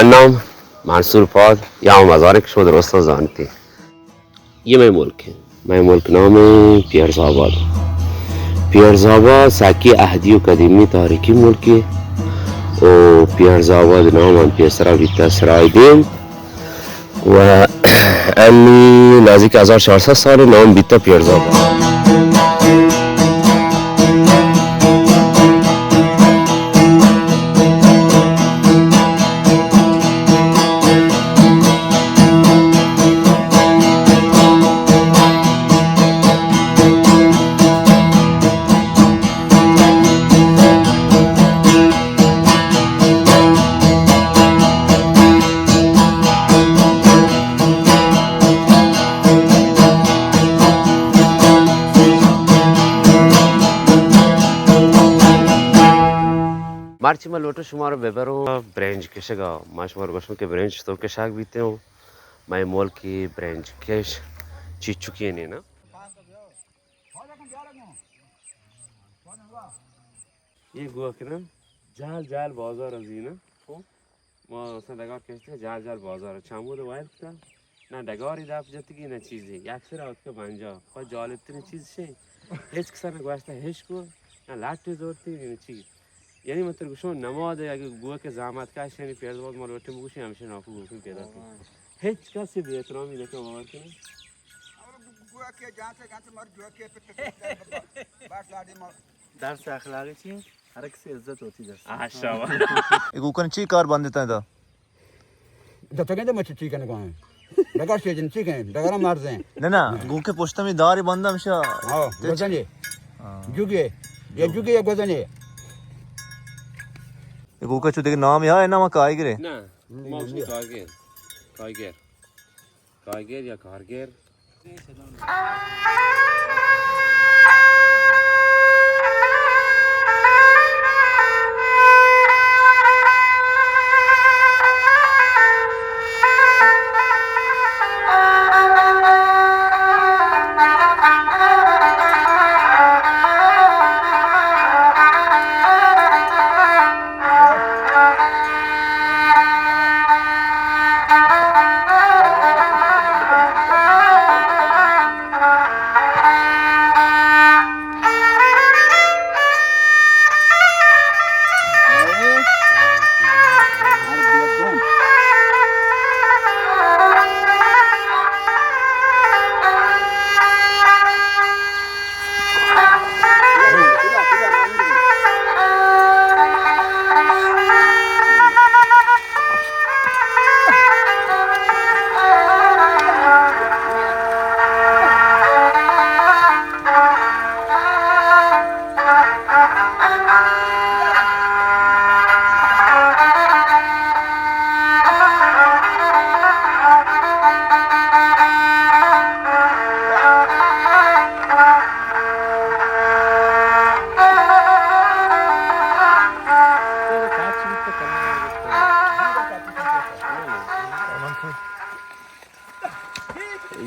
نام منصور پاد، یا مزارک شما درستاں زانتی. یہ مئے ملک ہے. مئے ملک نام ہے پیرز آباد. پیرز آباد سکی عہدی و قدیمی تاریخی ملک ہے. و پیرز آباد نام ہم پیسرا بیتا سرای دیم. و انی نزدیک ہزار چار صد سال نام بیتا پیرز آباد. مرچی ما لوٹو شما رو ببروں برنج کشگا، ما شما رو گوشوں کہ برنج تو کشاک بیتے ہوں. مئے ملکی برنج کش چیچکی نے نا. یہ گوک نا، جال جال بازار ازی نا. خب، ما مثلاً ڈگار کشتے، جال جال بازار، چمود وائل کتا. نہ ڈگاری دپ جتگی، نہ چیزی. یک سر آتکا بنجا. خود جالب ترین چیز شے، ہچ کسا نہ گوشتا ہچ کو، نہ لٹ زورتی، نہ چیز. یعنی من تر گوشوں نماد اگہ گوک زحمت کش، یعنی پیرز آباد ما لوٹیں بگوشیں، ہمیشہ ناکو گوکیں پیدا کن. ہچ کسی بے احترامی نکن، باور کن. گوکے جان سے جان سے مر گوکے پت پت بس لاڑی ما. درس اخلاقی چی؟ ہر کسی عزت ہوتی درس. آ، شاباش. اے گوکن چی کار بندتا دا؟ دتگیں تو مچ چی کنگا ہیں؟ ڈگار شیجن چی کہیں؟ ڈگار مرزیں. نہ، نہ، گوکے پشت میں داری بندم شا. ہاں، گزنے. ہاں. جوگے. یا جوگے یا گزنے. اے گوکا چو دیگه نام یا ہے، نام کائیگرے؟ نہ، ما گوشی کارگر. کارگر. کارگر یا کارگر.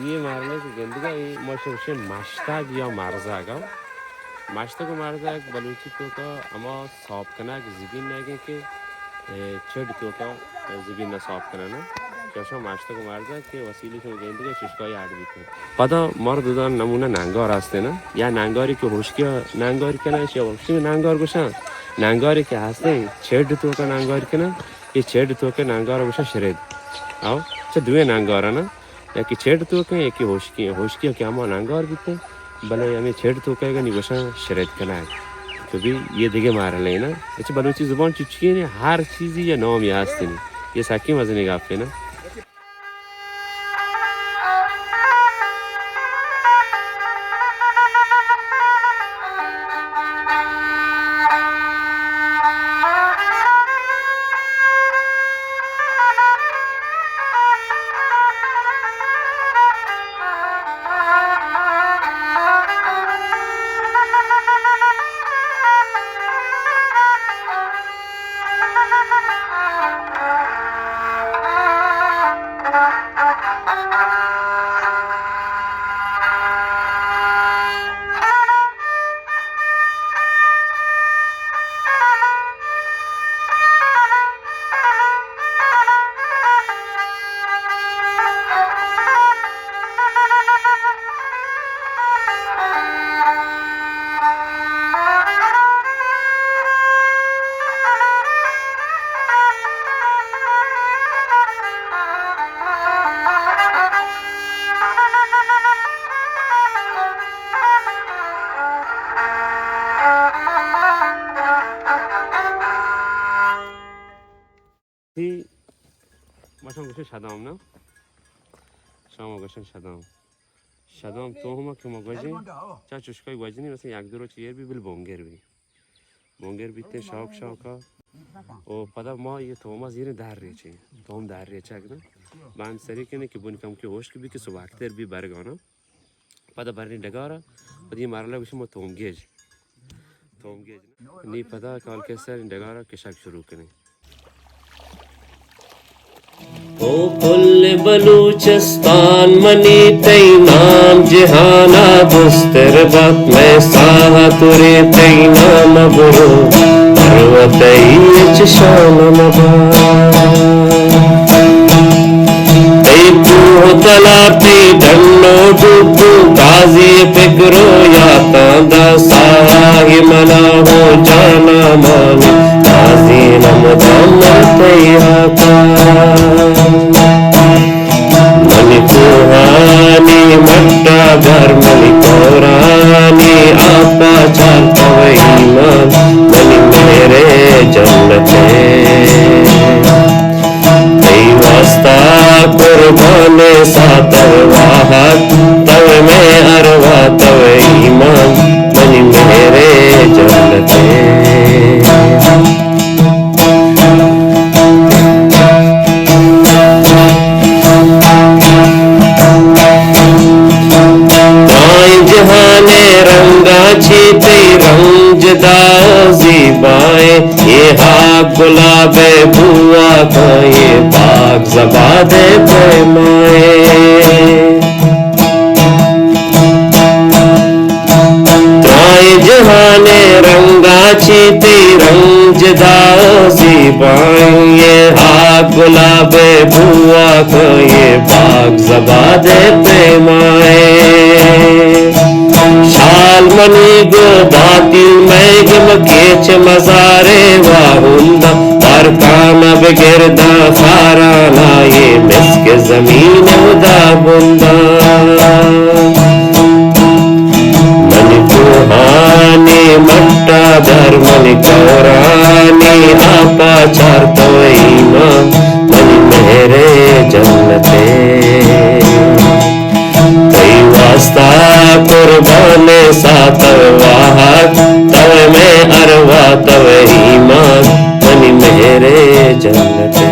یہ مرنے کہ گندگا، یہ ما شوشے مشتگ یا مرزگ، ہاں؟ مشتگ و مرزگ بلوچی توکا ہما صاف کنگ زبین نگے کہ، اے، چڈ توکا زبین نہ صاف کنن، ہاں؟ شوشا مشتگ و مرزگ کہ وسیلے شما گندگا چشکائی اڈ بیتے. پدا مرد دان نمونہ ننگار ہستے نا، یا ننگاری کہ ہشکیا ننگاری کنن، یا ہشکی ننگار گوشن، ننگاری کہ ہستے چڈ توکا ننگاری کنن، یہ چڈ توکا ننگار گوشن شرید. او، چہ دوئیں ننگار نا. یکے چڈ توکیں، یکے ہشکی، ہشکی کہ ہما ننگار بیتیں، بلے ہمے چڈ توکئیگا نی گوشاں شرید کنگ. تو بھی یہ دگہ مرحلہ ہے نا. اچھا، بلوچی زبان چچکی نے، ہر چیزی یا نامی ہستی نے. یہ سکی مزنی گپے نا. ما شما گوشن شدام، نه؟ شما گوشن شدام. شدام تو هم که ما گوجین، چا چشکای گوجینی، مثلاً یک دو روچ ایر بی، بل بونگر بی. بونگر بیتیں شاک شاکا. و پدا ما یہ توما زیر در ریچیں. توم در ریچگ نه. بند سری کنه که بن کم که هوشک بی که صبح اکتر بی برگانا. پدا برنی ڈگارا، پدا یہ مرحله گوشی ما توم گیج. توم گیج. نی پدا کال کسر این ڈگارا کشک شروع کنی. او کل بلوچستان منی تئی نام جہانا بستر بات، مئے ساہ ترے تئی نام برو، پرو تئی چشان مبا. تئی کوہ تلا تئی ڈنو ڈوبو، قاضی فکرو یاتاں دا ساہی منا ہو جانا مانی، قاضی نمدام تئی آتا. منی کوہانی مٹا در منی کورانی آپا چار تو ایمان، منی میرے جنتے. تئی واسطہ قربان ساتر واہت، تو میں اروا تو ایمان، منی میرے جنتے. ترائیں جہان رنگا چی تئی رنگ جدا زیبائیں، یہ ہاک گلاب بوا کائیں، پاک زباد پیمائیں. ترائیں جہان رنگا چی تئی رنگ جدا زیبائیں، یہ ہاک گلاب بوا کائیں، پاک زباد پیمائیں. شال منی گو باتی مئے گم کیچ مزارے واہندا، ترکان بگرداں خارانا یہ مسک زمین ہدا بندا. منی کوہانی مٹا در منی کورانی آپا چار تو ایمان، منی مہرے جنتے. تئی واسطہ قربان ساتر واہت، تو میں اروا تو ایمان، منی مہرے جنتے.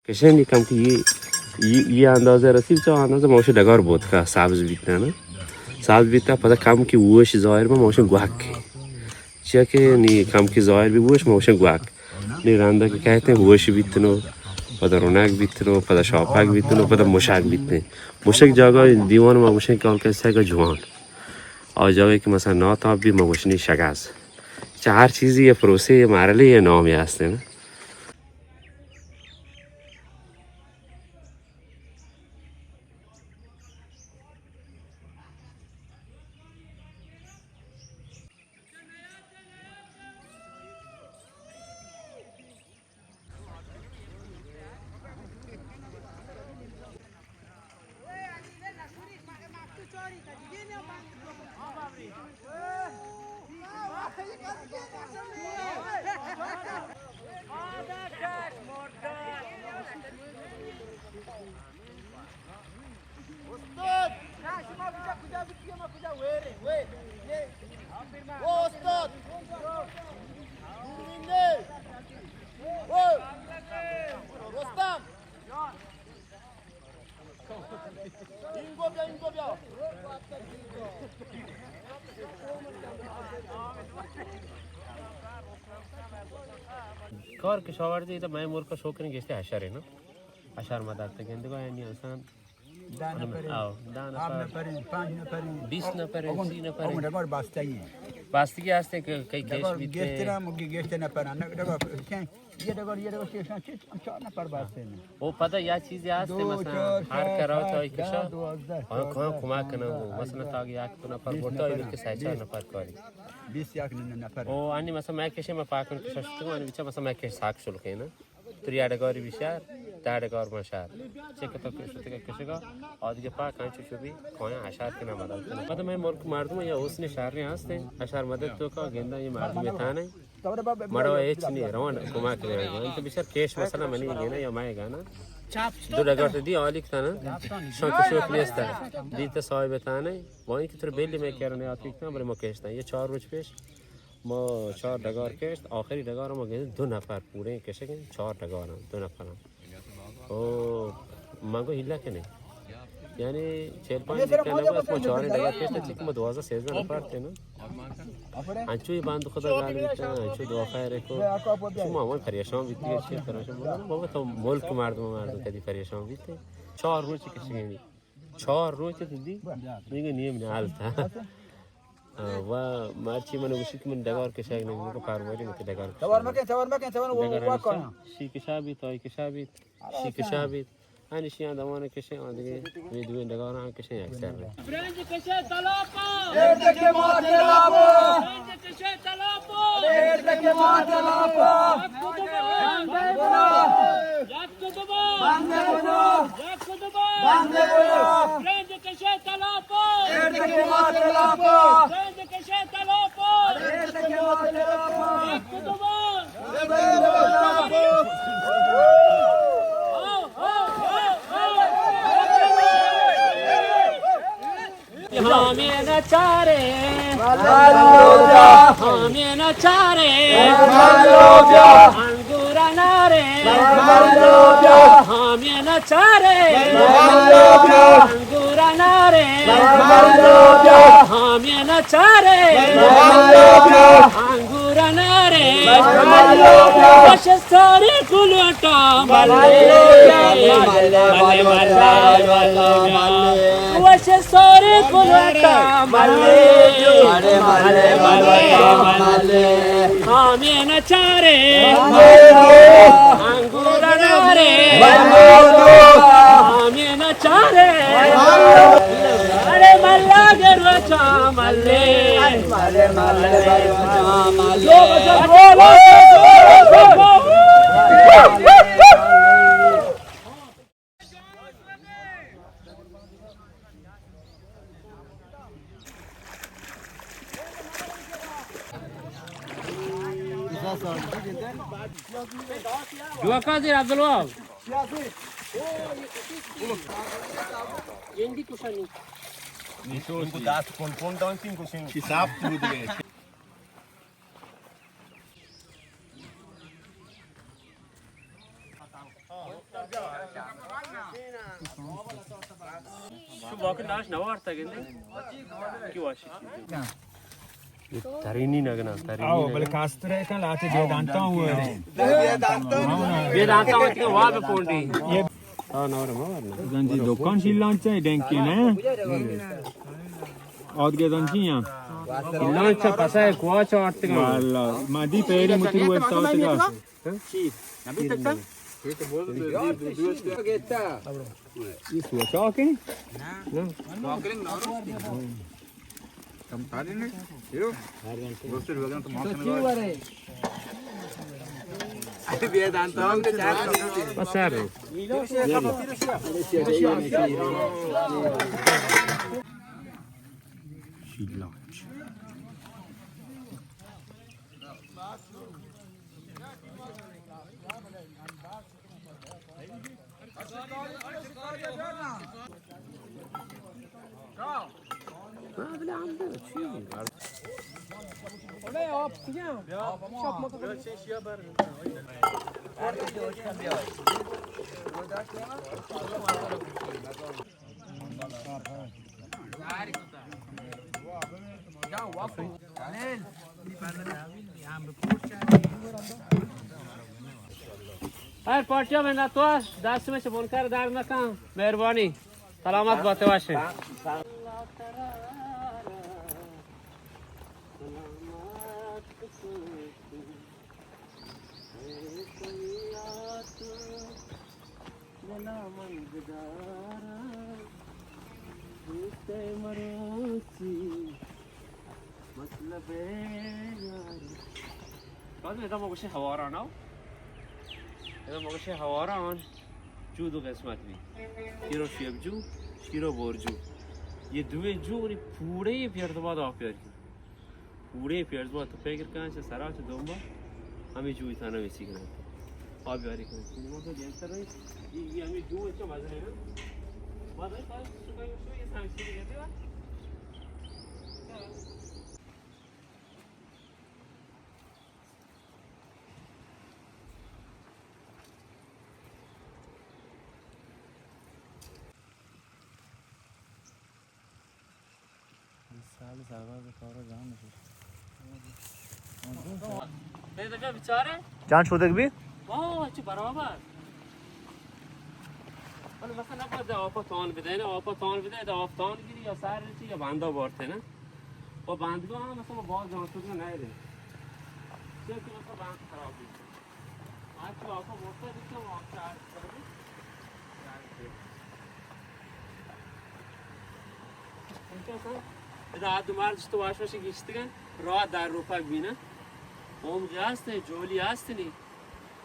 کشن یہ کم کہ یہ، یہ، یہ اندازہ رسید، چا اندازہ موش ڈگار بود کا سبز بیتنا نا. سبز بیتا پدا کم کہ وش ظاہر با موش گوک. چیا کہ نی کم کہ ظاہر بی وش موش گوک. نی رندا کہ کہتے وش بیتنو، پدا رونق بیتنو، پدا شاپک بیتنو، پدا مشک بیتنے. مشک جاگہ دیوان ما گوشیں کہ کال کسے کا جوان. آ جاگہ کہ مثلاً ناتاب بی ما گوشنی شگاز. چہ ہر چیزی یہ پروسے، یہ مرحلے، یہ نامی ہستے نا. استاد! شما کجا، کجا بکی، ما کجا ویرے، وے، یہ. او استاد! دوربین دے. او! رستم! اینگو بیا، اینگو بیا. کار کشاورزی تو مئے ملک شوکریں گشتے حشر ہے نا. حشر مدد تو گندگا یعنی انسان دہ نفر، آؤ، دہ نفر، نفر، پانچ نفر، بیس نفر، اگن، سی نفر. اگن ڈگار باستگی. باستگی ہستے کہ کئی کیش ڈگار بیتے. گیشتر ہم گیشتر نفر، نہ ڈگار کہیں، یہ ڈگار، یہ ڈگار کیشاں چیز، ہم چار نفر باستے نا. او پدا یا چیزی ہستے، دو، مثلاً چار، ہر شش، کرا ہشت، چای دہ، کشا. دوازدہ، ہاں، چاردہ، کہاں کمک کنن، پانزدہ، مثلاً تاکہ یک دو نفر بیس بوتا، نفر، یہ کہ سہ چار نفر کاری. بیس یک نفر. او انی مثلاً میں کشے، میں پاکن کشا شتگو، انی بچا مثلاً میں کش ساک شلکے نا. تری اڈگاری بیشار، تا اڈگار من شار. چه که تو کشته که کشگا، آدگه پا کانچو چو بی، کایا حشار کنه مدد کنه. بعد من ملک مردم یا حسن شهر هستن، حشار مدد تو کا گندا یه مردم تانه. مڑا ہچ نی، روان کمک ریگا. انت بچار کیش مسئلہ منی گینا یا مئے گانا. دو ڈگار تو دی آلی کتانا. شان کشوک نیستا. دی تو صاحب تانے. وانی کہ تر بیلی میں کرنے آتی کتنا، بلے ما کشتا. یہ چار روز پیش ما چار ڈگار کشت. آخری ڈگار ما گئے دو نفر پورے کشگیں، چار ڈگار ہم، دو نفر ہم. او، من گو ہیلا کنے. یعنی چہل پنچ دقیقہ نہ گوست، ما چاریں ڈگار کشت، چی کہ ما دوازدہ سیزدہ نفر تھے نا. انچو یہ بند خدا گال بیتا، انچو دعا خیر کو. شما ہمیں پریشان بیتی، چی پریشان بیتی؟ بابا تو ملک مردم، مردم کدی پریشان بیتے؟ چار روز کشگیں. چار روز تو دی، دیگه نیم نه حال تا. و مرچی من گوشت که من ڈگار کشگ نہ، من پرواری مت ڈگار کشگ. توار مکن، توار مکن، توار وہ ڈگار وا کنا. شی کشا بیت، آئی کشا بیت، شی کشا بیت. ہنی شیان دوان کشے، آن دیگه وی دوین ڈگار ہم کشے یک سر. برنج کشے تلاپا. ایرد کے مات تلاپا. برنج کشے تلاپا. ایرد کے مات تلاپا. یک کدما. یک کدما. بندے بنو. یک کدما. بندے بنو. برنج کشے تلاپا. ایرد کے مات تلاپا. برنج کشے تلاپا. ایرد کے مات تلاپا. یک کدما. ہامی نچارے، ہامی نچارے، انگور نارے، ہامی نچارے، انگور نارے، ہامی نچارے، انگور نارے، وش ساری گلوٹا ملے، ملے، ملے، ملے، وش ساری گلوٹا ملے، ملے، ملے، ملے، ہامی نچارے، انگور نارے، ہامی نچارے. ارے ملا گروچا ملے. جوکا زیر عبدالوہاب. گندی کشانی. ان کو دست کن کن دان سین کو سین. چی صاحب تو دے. شو واقعی ناش نوارتا گندے. کی واشی؟ ترینی نگنا، ترینی آو، نگنا. بلے کاسترے کن لاتے بے دانتا ہوئے. بے دانتا ہوئے کہ واب پونڈی. ہاں، نور ما ورنا. زندی دکان شیلان چاہے ڈینکی نے. آدگے دنچی ہاں. شیلان چا پسا ہے، کوا چا آٹتے گا. واللہ، ما دی پیری متر ویستا ہوتے گا. چی؟ نبی تک تھا؟ یہ سوچا کہ؟ نہ. نہ. کم تاری نہیں. یہ دوست لوگوں تو ماں سے بے دانتا ہوں کہ چار. بس سر. شیلان. ہر پارٹیا منت وار، دست میں چہ بنکر در نکن. مہربانی. سلامت باتے واشے. دلا من بدارا، دوست مروچی مطلب یار. بعد ادا ما گوشے ہواران آو. ادا ما گوشے ہواران جو دو قسمت بی. شیرو شیب جو، شیرو بور جو. یہ دوئیں جو نی پوڑے پیرد بعد آپ پیار کی. کوڑے پیرزوا تو فکر کن، چہ سرا چہ دومبا ہمیں جوئی تھانا ویسی کنا۔ آب یاری کنا۔ ما تو گینسر نہیں، یہ، یہ ہمیں جو اچھا وزن ہے نا۔ ما تو یہ سانسی نہیں کرتے وا۔ سال سرباز کارا جان نشد۔ بیچارے۔ جان شودگ بی؟ او، اچھا برابر۔ ولی مثلاً نباید آپا تان بدے نا، آپا تان بدے، ادا آپ تان گیری یا سر چی یا بندا بارتے نا۔ و بندگاہ ہم مثلاً باز جان شودگ نہ دے۔ چون کہ مثلاً بند خراب بی۔ ادا آ دو مرد تو واش واشی گیشتگن، راہ در روپک بینن۔ عمقی ہست، جولی ہست نی۔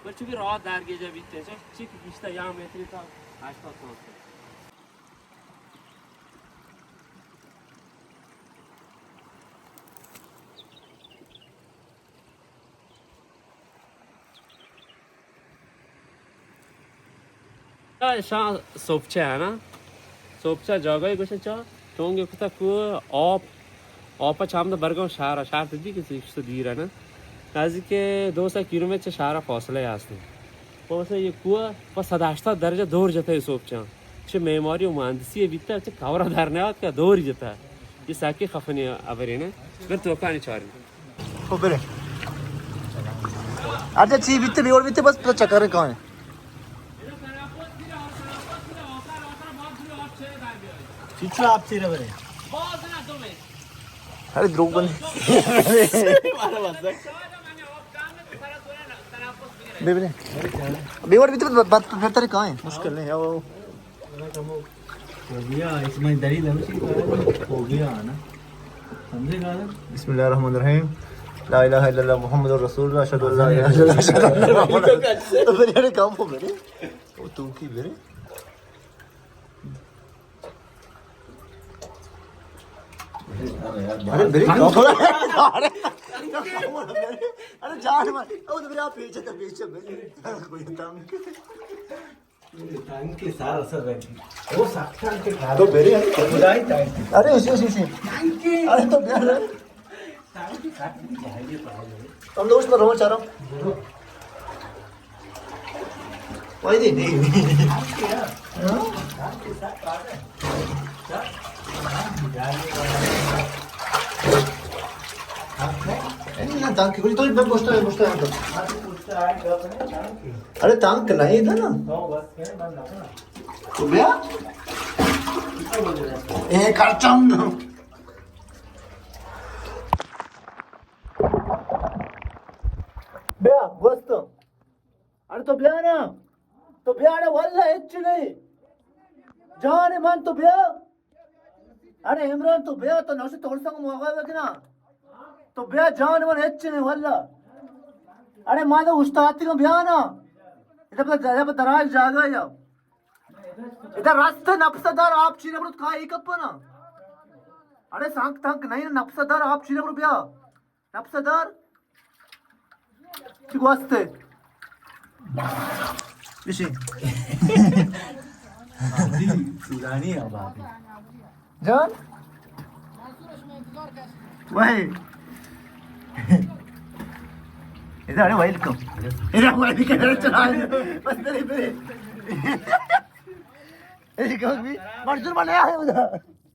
بل چونکہ راہ درگیجہ بیتے، چہ چی کہ گیشتر یا متری تا ہشتاد سانتی۔ شاہ سوپچہ ہے نا، سوپچہ جاگاہی گوشن چا، چونگے کتا کو آپ، آپ چامد برگاں شہر، شہر تدی کہ سو دیر ہے نا، نزدیک دو سو کیلومتر چہ شہر فاصلہ ہستیں۔ پہ مثلاً یہ کوہ پہ صد ہشتاد درجہ دور جتہ سوپچاں۔ چہ معماری و مہندسی بیتہ، چہ کورا در نیاد کہ دور جتہ۔ یہ ساکی خفنی ابرے نا۔ بر توکانی چاری۔ خب برے۔ اچھا چی بیتے، بیور بیتے، بس پہ چکر کائیں۔ چیچو آپ چیرے برے۔ ارے دروگ بندے۔ بے بے۔ بیور بیتے بس، بس پھر ترے کائیں، مشکل نہیں ہے وہ۔ فوبیا، اس میں دلیل ہے، اسی کا فوبیا آنا۔ سمجھے گا نا؟ بسم اللہ الرحمن الرحیم۔ لا الہ الا اللہ محمد رسول اللہ، اشہد ان لا الہ الا اللہ، اشہد ان محمد رسول اللہ۔ تو پھر یار کام ہو میرے۔ وہ تو کی میرے؟ ارے میرے کام ہو۔ ارے، ارے جان مار۔ او تو میرے آپ پیچھے تو پیچھے میرے۔ کوئی تنگ۔ ٹانکی سارا سر رکھی۔ وہ سخت ٹانکی کھا تو میرے۔ خدائی ٹانکی۔ ارے اسی، اسی، اسی۔ ٹانکی۔ ارے تو میرے۔ ٹانکی کھا تو جائے گے پاگل۔ ہم لوگ اس پر رو چارو۔ وای دی، دی۔ ٹانکی ہے۔ ہاں؟ ٹانکی ساتھ آ گئے۔ ارے تانک نہیں، ادھر نا۔ تو بیا۔ اے کرچم۔ بیا، گوستم۔ ارے تو بیا نا، تو بیا نا، واللہ ہچ نہیں۔ جان من تو بیا۔ ارے عمران تو بیا، تو نوش ترسنگ موقع بکنا۔ تو بیا جان من ہچ نہیں واللہ۔ ارے ما تو استاد تک بیا نا۔ ادھر پر، ادھر پر دراج جاگا یا۔ ادھر رست نفس دار آپ چیرے برو کائی کپنا۔ ارے سانک تانک نہیں، نفس دار آپ چیرے برو بیا۔ نفس دار۔ چی گوستے؟ بشی۔ سودانی ہے بابی۔ جان؟ وای۔ ادھر ویلکم۔ ادھر ویلکم۔ بس برے، برے۔ اے کہ بھی مزدور بنایا ہے ادھر۔